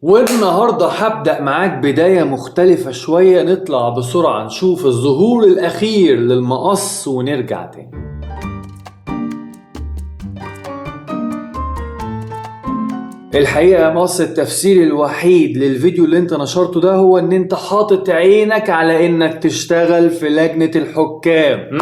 والنهاردة هبدأ معاك بداية مختلفة شوية، نطلع بسرعة نشوف الظهور الأخير للمقص ونرجع تاني. الحقيقة مقص، التفسير الوحيد للفيديو اللي انت نشرته ده هو ان انت حاطط عينك على انك تشتغل في لجنة الحكام.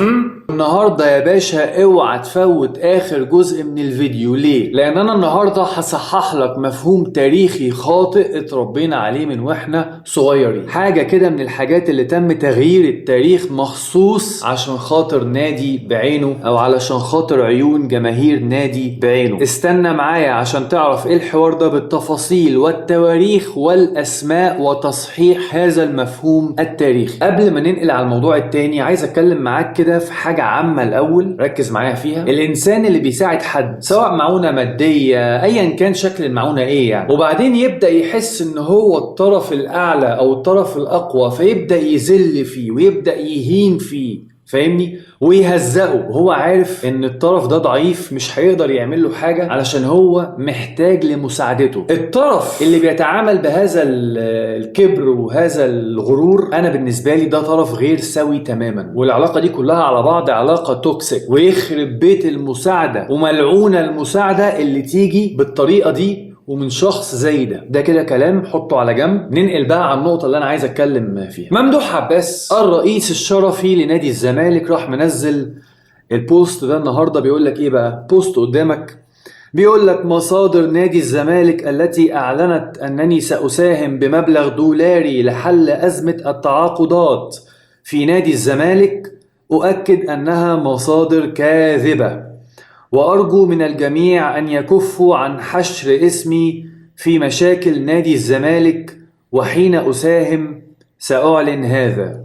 النهاردة يا باشا اوعى تفوت اخر جزء من الفيديو. ليه؟ لان انا النهاردة هصحح لك مفهوم تاريخي خاطئ اتربينا عليه من واحنا صغيرين، حاجة كده من الحاجات اللي تم تغيير التاريخ مخصوص عشان خاطر نادي بعينه او علشان خاطر عيون جماهير نادي بعينه. استنى معايا عشان تعرف ايه الحوار ده بالتفاصيل والتواريخ والاسماء وتصحيح هذا المفهوم التاريخي. قبل ما ننقل على الموضوع التاني عايز اتكلم معاك كده في حاجة عامة الاول، ركز معايا فيها. الانسان اللي بيساعد حد سواء معونة مادية ايا كان شكل المعونة ايه يعني، وبعدين يبدأ يحس ان هو الطرف الاعلى او الطرف الاقوى، فيبدأ يذل فيه ويبدأ يهين فيه، فاهمني؟ ويهزقه، وهو عارف ان الطرف ده ضعيف مش هيقدر يعمل له حاجة علشان هو محتاج لمساعدته. الطرف اللي بيتعامل بهذا الكبر وهذا الغرور، انا بالنسبة لي ده طرف غير سوي تماما، والعلاقة دي كلها على بعض علاقة toxic، ويخرب بيت المساعدة وملعونة المساعدة اللي تيجي بالطريقة دي ومن شخص زي ده. ده كده كلام حطه على جنب. ننقل بقى على النقطة اللي أنا عايز أتكلم فيها. ممدوح عباس الرئيس الشرفي لنادي الزمالك راح منزل ال post ده النهاردة، بيقول لك إيه بقى؟ post قدامك بيقول لك: مصادر نادي الزمالك التي أعلنت أنني سأساهم بمبلغ دولاري لحل أزمة التعاقدات في نادي الزمالك، أؤكد أنها مصادر كاذبة، وأرجو من الجميع أن يكفوا عن حشر اسمي في مشاكل نادي الزمالك، وحين أساهم سأعلن هذا.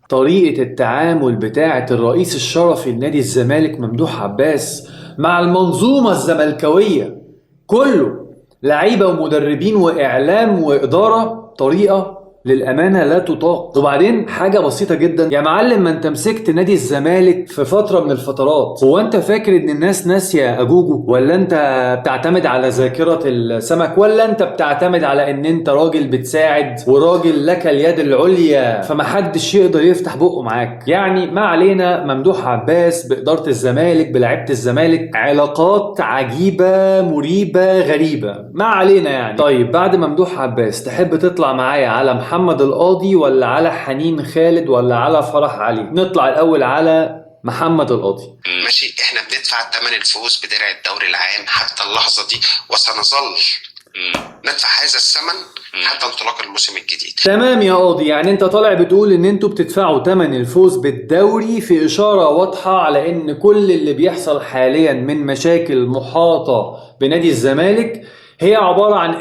طريقة التعامل بتاعة الرئيس الشرفي لنادي الزمالك ممدوح عباس مع المنظومة الزملكاوية كله، لعيبة ومدربين وإعلام وإدارة، طريقة للأمانة لا تطاق. وبعدين حاجة بسيطة جدا يا معلم، ما انت مسكت نادي الزمالك في فترة من الفترات، هو انت فاكر ان الناس ناسية أجوجو؟ ولا انت بتعتمد على ذاكرة السمك؟ ولا انت بتعتمد على ان انت راجل بتساعد وراجل لك اليد العليا فمحدش يقدر يفتح بقه معاك؟ يعني ما علينا، ممدوح عباس بإدارة الزمالك بلعيبة الزمالك علاقات عجيبة مريبة غريبة، ما علينا يعني. طيب بعد ممدوح عباس تحب تطلع معايا على محمد القاضي ولا على حنين خالد ولا على فرح علي؟ نطلع الأول على محمد القاضي. ماشي، احنا بندفع ثمن الفوز بدرع الدوري العام حتى اللحظة دي، وسنظل ندفع هذا الثمن حتى انطلاق الموسم الجديد. تمام يا قاضي، يعني انت طالع بتقول ان انتوا بتدفعوا ثمن الفوز بالدوري، في اشارة واضحة على ان كل اللي بيحصل حاليا من مشاكل محاطة بنادي الزمالك هي عبارة عن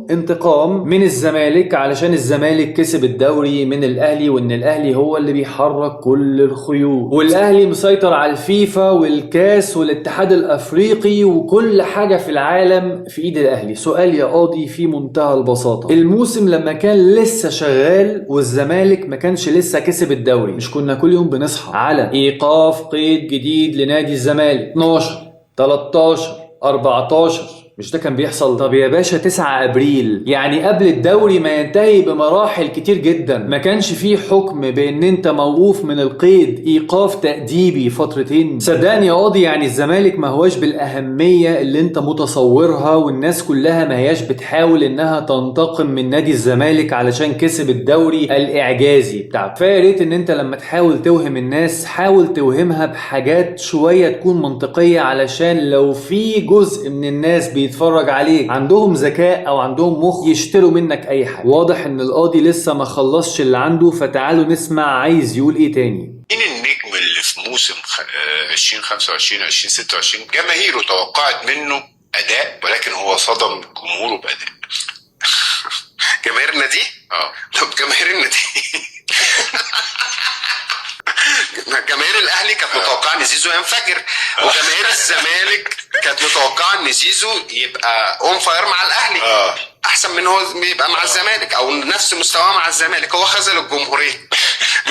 انتقام من الزمالك علشان الزمالك كسب الدوري من الأهلي، وإن الأهلي هو اللي بيحرك كل الخيوط، والأهلي مسيطر على الفيفا والكاس والاتحاد الأفريقي وكل حاجة في العالم في إيد الأهلي. سؤال يا قاضي في منتهى البساطة، الموسم لما كان لسه شغال والزمالك ما كانش لسه كسب الدوري، مش كنا كل يوم بنصحى على إيقاف قيد جديد لنادي الزمالك 12 13 14؟ مش ده كان بيحصل؟ طب يا باشا 9 ابريل يعني قبل الدوري ما ينتهي بمراحل كتير جدا، ما كانش فيه حكم بان انت موقوف من القيد ايقاف تأديبي فترتين؟ صدقني يا قاضي يعني الزمالك ما هواش بالاهمية اللي انت متصورها، والناس كلها ما هياش بتحاول انها تنتقم من نادي الزمالك علشان كسب الدوري الاعجازي بتاعك. فيا ريت ان انت لما تحاول توهم الناس حاول توهمها بحاجات شوية تكون منطقية، علشان لو في جزء من الناس بيتفرج عليك عندهم ذكاء او عندهم مخ يشتروا منك اي حاجه. واضح ان القاضي لسه ما خلصش اللي عنده، فتعالوا نسمع عايز يقول ايه تاني. مين النجم اللي في موسم 2025 2026 جماهيره توقعت منه اداء ولكن هو صدم جمهوره باداء؟ جماهير النادي؟ طب جماهير النادي، جماهير الاهلي كانت متوقعه ان زيزو ينفجر، وجماهير الزمالك كانت متوقعه ان زيزو يبقى on fire مع الاهلي، احسن من هو بيبقى مع الزمالك او نفس مستواه مع الزمالك. هو خذل الجمهورين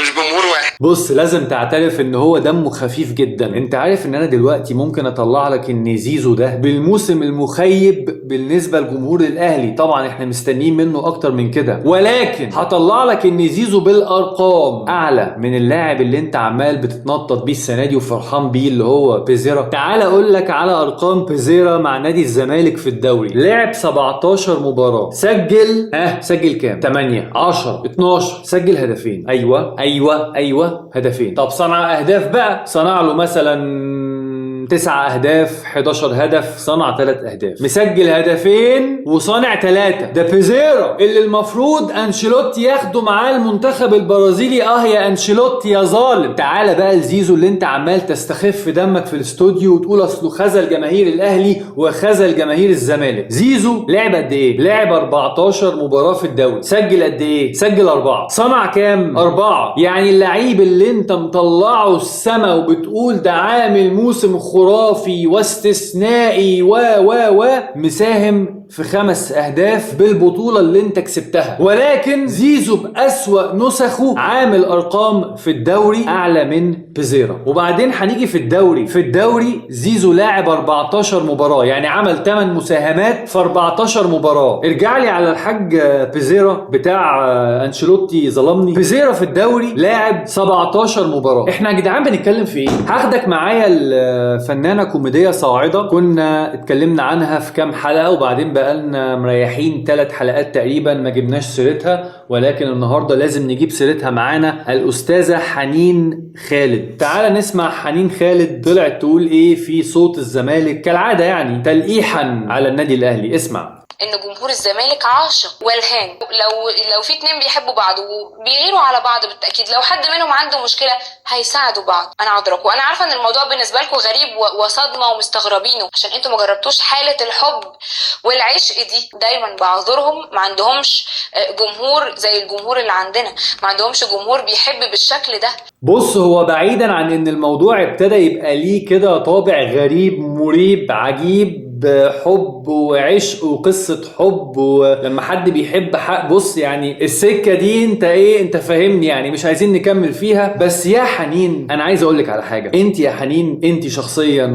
مش جمهور واحد. بص، لازم تعترف ان هو دمه خفيف جدا. انت عارف ان انا دلوقتي ممكن اطلع لك ان زيزو ده بالموسم المخيب بالنسبة لجمهور الاهلي، طبعا احنا مستنيين منه اكتر من كده، ولكن هطلع لك ان زيزو بالارقام اعلى من اللاعب اللي انت عمال بتتنطط بيه السنة دي وفرحان بيه اللي هو بيزيرا. تعال اقول لك على ارقام بيزيرا مع نادي الزمالك في الدوري. لعب 17 مباراة، سجل سجل كام؟ 8 10 12، سجل هدفين. ايوه ايوه ايوه، هدفين. طب صنع اهداف بقى، صنع له مثلا 9 اهداف، 11 هدف، صنع 3 اهداف، مسجل هدفين وصانع 3. ده بيزيرا اللي المفروض انشيلوتي ياخده معاه المنتخب البرازيلي. يا انشيلوتي يا ظالم. تعالى بقى لزيزو اللي انت عمال تستخف دمك في الاستوديو وتقول اصله خذل جماهير الاهلي وخذل جماهير الزمالك. زيزو لعب قد ايه؟ لعب 14 مباراة في الدوري، سجل قد ايه؟ سجل 4، صنع كام؟ 4. يعني اللعيب اللي انت مطلعه السما وبتقول ده عامل موسم خرافي واستثنائي و و و مساهم في 5 اهداف بالبطولة اللي انت كسبتها. ولكن زيزو بأسوأ نسخه عامل ارقام في الدوري اعلى من بيزيرا. وبعدين هنيجي في الدوري، في الدوري زيزو لاعب 14 مباراة، يعني عمل 8 مساهمات في 14 مباراة. ارجع لي على الحاج بيزيرا بتاع انشيلوتي ظلمني. بيزيرا في الدوري لاعب 17 مباراة. احنا يا جدعان بنتكلم في ايه؟ هاخدك معايا الفنانة كوميدية صاعدة كنا اتكلمنا عنها في كام حلقة، وبعدين بقالنا مريحين 3 حلقات تقريبا ما جبناش سيرتها، ولكن النهارده لازم نجيب سيرتها. معانا الاستاذة حنين خالد. تعال نسمع حنين خالد طلعت تقول ايه في صوت الزمالك كالعادة، يعني تلقيحا على النادي الاهلي. اسمع. ان جمهور الزمالك عاشق والهان، لو في اتنين بيحبوا بعض وبيغيروا على بعض بالتاكيد، لو حد منهم عنده مشكلة هيساعدوا بعض. انا عذركم، وانا عارفه ان الموضوع بالنسبة لكم غريب وصدمة ومستغربينه عشان انتوا ما جربتوش حاله الحب والعشق دي. دايما بعذرهم، ما عندهمش جمهور زي الجمهور اللي عندنا، ما عندهمش جمهور بيحب بالشكل ده. بص، هو بعيدا عن ان الموضوع ابتدى يبقى ليه كده طابع غريب مريب عجيب، حب وعشق وقصة حب، ولما حد بيحب حق، بص يعني السكة دي انت ايه، انت فاهمني يعني، مش عايزين نكمل فيها. بس يا حنين انا عايز اقولك على حاجة. انت يا حنين، انت شخصيا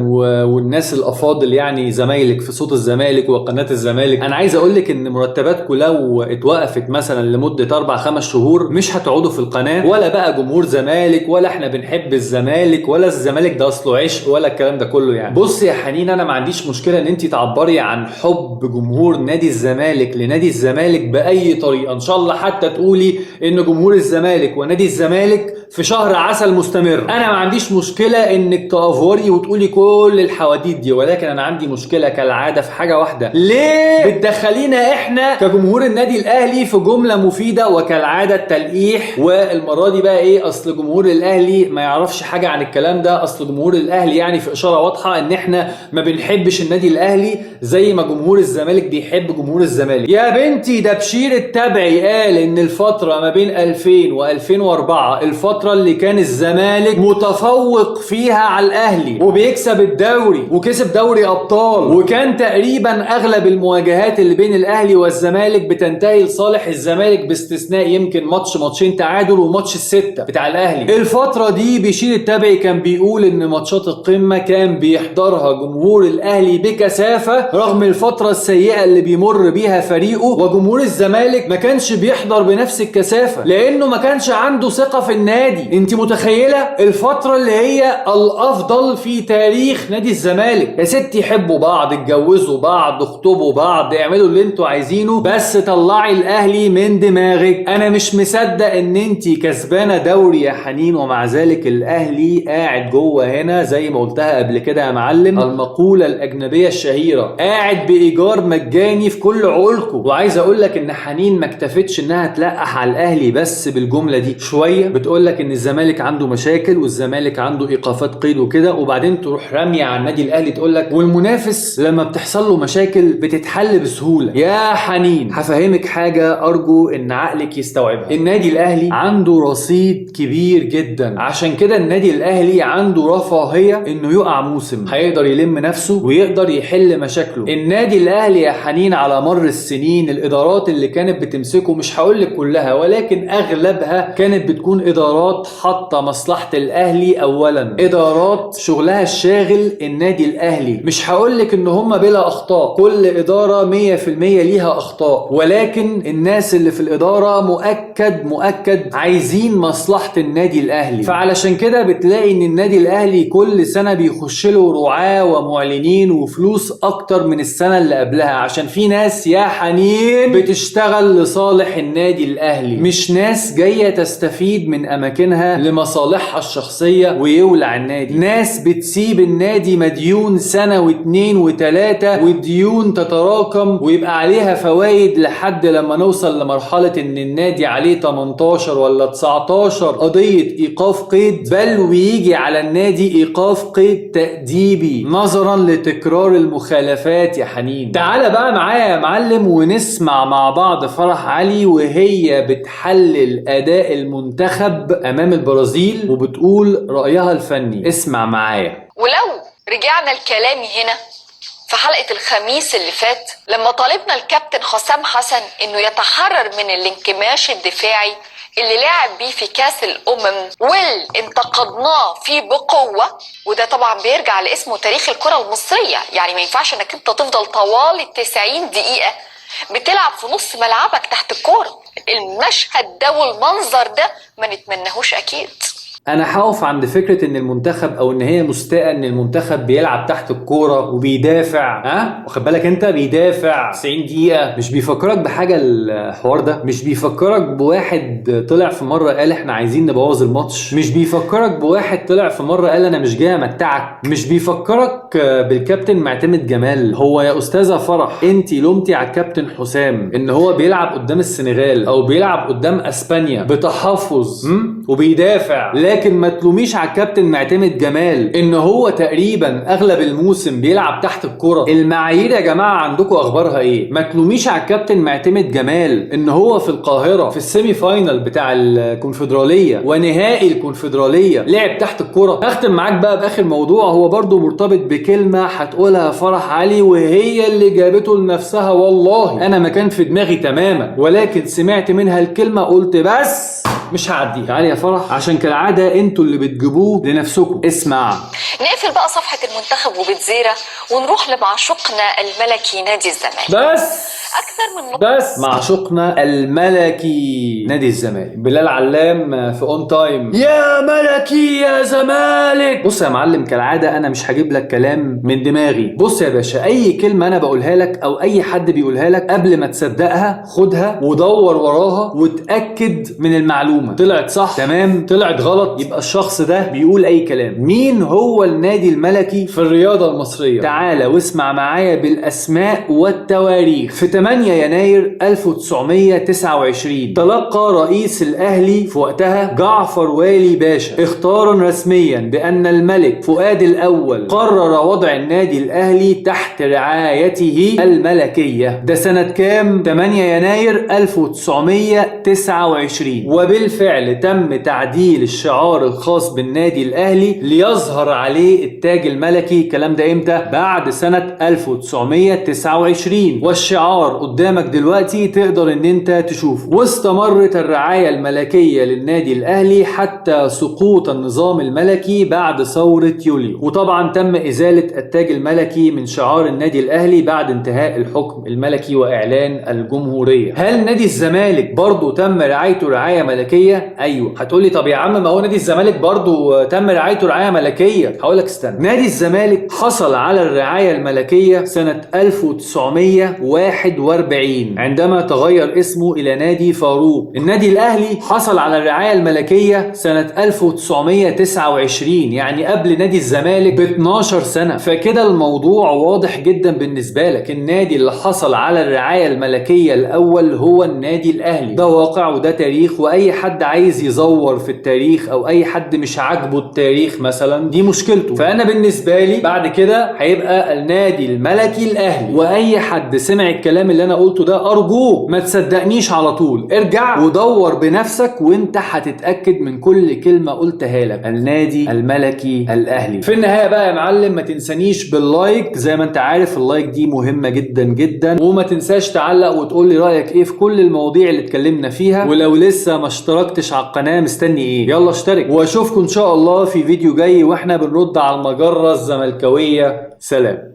والناس الافاضل يعني زمايلك في صوت الزمالك وقناة الزمالك، انا عايز اقولك ان مرتباتكم لو اتوقفت مثلا لمدة 4-5 شهور مش هتقعدوا في القناة، ولا بقى جمهور زمالك، ولا احنا بنحب الزمالك، ولا الزمالك ده اصله عشق، ولا الكلام ده كله. يعني بص يا حنين، انا ما عنديش مشكلة ان انت تعبري عن حب جمهور نادي الزمالك لنادي الزمالك باي طريقه، ان شاء الله حتى تقولي ان جمهور الزمالك ونادي الزمالك في شهر عسل مستمر، انا ما عنديش مشكلة انك تافوري وتقولي كل الحواديت دي، ولكن انا عندي مشكلة كالعادة في حاجة واحدة. ليه بتدخلينا احنا كجمهور النادي الاهلي في جملة مفيدة وكالعادة التلقيح؟ والمرة دي بقى ايه، اصل جمهور الاهلي ما يعرفش حاجة عن الكلام ده، اصل جمهور الاهلي يعني في اشارة واضحة ان احنا ما بنحبش النادي الاهلي زي ما جمهور الزمالك بيحب جمهور الزمالك. يا بنتي ده بشير التبعي قال ان الفترة ما بين 2000 و2004، الفترة اللي كان الزمالك متفوق فيها على الاهلي وبيكسب الدوري وكسب دوري ابطال، وكان تقريبا اغلب المواجهات اللي بين الاهلي والزمالك بتنتهي لصالح الزمالك باستثناء يمكن ماتش ماتشين تعادل وماتش الستة بتاع الاهلي. الفترة دي بشير التبعي كان بيقول ان ماتشات القمة كان بيحضرها جمهور الاهلي بكثافة رغم الفترة السيئة اللي بيمر بيها فريقه، وجمهور الزمالك ما كانش بيحضر بنفس الكثافة لانه ما كانش عنده ثقة في النادي. انت متخيلة الفترة اللي هي الافضل في تاريخ نادي الزمالك؟ يا ستي حبوا بعض، اتجوزوا بعض، اخطبوا بعض، اعملوا اللي انتوا عايزينه، بس طلعي الاهلي من دماغك. انا مش مصدق ان انت كسبانة دوري يا حنين ومع ذلك الاهلي قاعد جوه هنا زي ما قلتها قبل كده يا معلم، المقولة الاجنبية الشهيرة، قاعد بايجار مجاني في كل عقولكم. وعايز اقول لك ان حنين ما اكتفتش انها تلقح على الاهلي بس بالجملة دي، شوية بتقول لك لك ان الزمالك عنده مشاكل والزمالك عنده ايقافات قيد وكده، وبعدين تروح راميه على النادي الاهلي تقول لك والمنافس لما بتحصل له مشاكل بتتحل بسهولة. يا حنين هفهمك حاجة ارجو ان عقلك يستوعبها. النادي الاهلي عنده رصيد كبير جدا، عشان كده النادي الاهلي عنده رفاهية انه يقع موسم هيقدر يلم نفسه ويقدر يحل مشاكله. النادي الاهلي يا حنين على مر السنين الادارات اللي كانت بتمسكه مش هقول لك كلها ولكن اغلبها كانت بتكون ادارات حاطه مصلحة الاهلي اولا، ادارات شغلها الشاغل النادي الاهلي. مش هقول لك ان هم بلا اخطاء، كل ادارة 100% ليها اخطاء، ولكن الناس اللي في الادارة مؤكد عايزين مصلحة النادي الاهلي. فعلشان كده بتلاقي ان النادي الاهلي كل سنة بيخش له رعاه ومعلنين وفلوس اكتر من السنة اللي قبلها، عشان في ناس يا حنين بتشتغل لصالح النادي الاهلي، مش ناس جاية تستفيد من اماكنها لمصالحها الشخصية ويولع النادي. ناس بتسيب النادي مديون سنة واتنين وتلاتة والديون تتراكم ويبقى عليها فوائد لحد لما نوصل لمرحلة ان النادي عليه 18 ولا 19 قضية ايقاف قيد، بل ويجي على النادي ايقاف قيد تأديبي نظرا لتكرار المخالفات يا حنين. تعال بقى معايا يا معلم ونسمع مع بعض فرح علي وهي بتحلل اداء المنتخب امام البرازيل وبتقول رأيها الفني. اسمع معايا. ولو رجعنا لكلامي هنا في حلقة الخميس اللي فات لما طالبنا الكابتن حسام حسن انه يتحرر من الانكماش الدفاعي اللي لعب بيه في كاس الامم واللي انتقدناه فيه بقوة، وده طبعا بيرجع لاسمه تاريخ الكرة المصرية. يعني ما ينفعش انك انت تفضل طوال 90 دقيقة بتلعب في نص ملعبك تحت الكورة. المشهد ده والمنظر ده ما نتمنهوش اكيد. انا هقف عند فكرة ان المنتخب او ان هي مستاءه ان المنتخب بيلعب تحت الكورة وبيدافع، ها واخد بالك انت، بيدافع 90 دقيقة. مش بيفكرك بحاجة الحوار ده؟ مش بيفكرك بواحد طلع في مرة قال احنا عايزين نبوظ الماتش؟ مش بيفكرك بواحد طلع في مرة قال انا مش جاي امتعك؟ مش بيفكرك بالكابتن معتمد جمال؟ هو يا استاذه فرح انت لومتي على الكابتن حسام ان هو بيلعب قدام السنغال او بيلعب قدام اسبانيا بتحفظ وبيدافع، لكن ما تلوميش على الكابتن معتمد جمال ان هو تقريبا اغلب الموسم بيلعب تحت الكرة. المعايير يا جماعة عندكم اخبارها ايه؟ ما تلوميش على الكابتن معتمد جمال ان هو في القاهرة في ال semi final بتاع الكونفدراليه ونهائي الكونفدراليه لعب تحت الكرة. هختم معاك بقى باخر موضوع، هو برضو مرتبط بكلمه هتقولها فرح علي وهي اللي جابته لنفسها، والله انا ما كان في دماغي تماما ولكن سمعت منها الكلمة قلت بس مش هعديها. تعالي يا فرح عشان كالعادة انتوا اللي بتجيبوه لنفسكم. اسمع. نقفل بقى صفحة المنتخب وبتزيرة ونروح لمعشوقنا الملكي نادي الزمالك. بس اكثر من بس معشوقنا الملكي نادي الزمالك، بلال علام في ON Time، يا ملكي يا زمالك. بص يا معلم كالعادة انا مش هجيب لك كلام من دماغي. بص يا باشا، اي كلمة انا بقولها لك او اي حد بيقولها لك قبل ما تصدقها خدها ودور وراها وتاكد من المعلومة. طلعت صح تمام، طلعت غلط يبقى الشخص ده بيقول اي كلام. مين هو النادي الملكي في الرياضة المصرية؟ تعالى واسمع معايا بالاسماء والتواريخ. في 8 يناير 1929 تلقى رئيس الأهلي في وقتها جعفر والي باشا اخطارا رسميا بأن الملك فؤاد الأول قرر وضع النادي الأهلي تحت رعايته الملكية. ده سنة كام؟ 8 يناير 1929. وبالفعل تم تعديل الشعار الخاص بالنادي الأهلي ليظهر عليه التاج الملكي. الكلام ده امتى؟ بعد سنة 1929. والشعار قدامك دلوقتي تقدر ان انت تشوفه. واستمرت الرعاية الملكية للنادي الاهلي حتى سقوط النظام الملكي بعد ثورة يوليو، وطبعا تم ازالة التاج الملكي من شعار النادي الاهلي بعد انتهاء الحكم الملكي واعلان الجمهورية. هل نادي الزمالك برضو تم رعايته رعاية ملكية؟ ايوه. هتقولي طب يا عم ما هو نادي الزمالك برضو تم رعايته رعاية ملكية. هقولك استنى، نادي الزمالك حصل على الرعاية الملكية سنة 1941 عندما تغير اسمه إلى نادي فاروق. النادي الأهلي حصل على الرعاية الملكية سنة 1929، يعني قبل نادي الزمالك ب 12 سنة. فكده الموضوع واضح جدا بالنسبة لك، النادي اللي حصل على الرعاية الملكية الأول هو النادي الأهلي. ده واقع وده تاريخ، وأي حد حد عايز يزور في التاريخ او اي حد مش عاجبه التاريخ مثلا دي مشكلته. فانا بالنسبة لي بعد كده هيبقى النادي الملكي الاهلي. واي حد سمع الكلام اللي انا قلته ده ارجوك ما تصدقنيش على طول، ارجع ودور بنفسك وانت هتتاكد من كل كلمة قلتها لك. النادي الملكي الاهلي. في النهاية بقى يا معلم ما تنسانيش بال like، زي ما انت عارف ال like دي مهمة جدا جدا، وما تنساش تعلق وتقول لي رايك ايه في كل المواضيع اللي اتكلمنا فيها. ولو لسه ما اشتركتش على القناة مستني ايه؟ يلا اشترك، واشوفكم ان شاء الله في فيديو جاي واحنا بنرد على المجرة الزملكاويه. سلام.